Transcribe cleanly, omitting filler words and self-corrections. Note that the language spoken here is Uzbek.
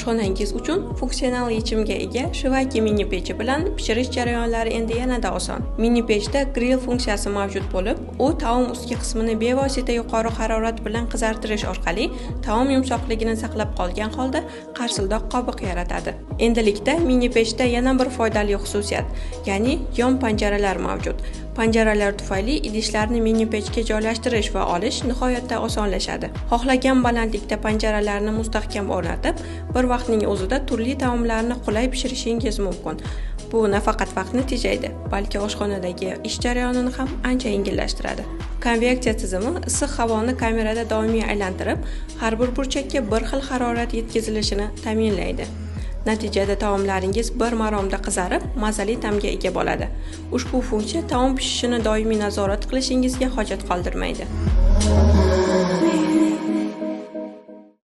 Oshxonangiz uchun funksional yechimga ega Shivaki mini pechi bilan pishirish jarayonlari endi yanada oson. Mini pechda grill funksiyasi mavjud bo'lib, u taom ustki qismini bevosita yuqori harorat bilan qizartirish orqali taom yumshoqligini saqlab qolgan holda qarsildoq qobiq yaratadi. Endilikda mini pechda yana bir foydali xususiyat, ya'ni yon panjaralar mavjud. Panjaralar tufayli idishlarni mini pechga joylashtirish va olish nihoyatda osonlashadi. Xohlagan balandlikda panjaralarni mustahkam o'rnatib, bir vaqtning o'zida turli taomlarni qulay pishirishingiz mumkin. Bu nafaqat vaqtni tejaydi, balki oshxonadagi ish jarayonini ham ancha yengillashtiradi. Konveksiya tizimi issiq havoni kamerada doimiy aylantirib, har bir burchakka bir xil harorat yetkazilishini ta'minlaydi. Natijada taomlaringiz bir maromda qizarib, mazali ta'mga ega bo'ladi. Ushbu funksiya taom pishishini doimiy nazorat qilishingizga hojat qoldirmaydi.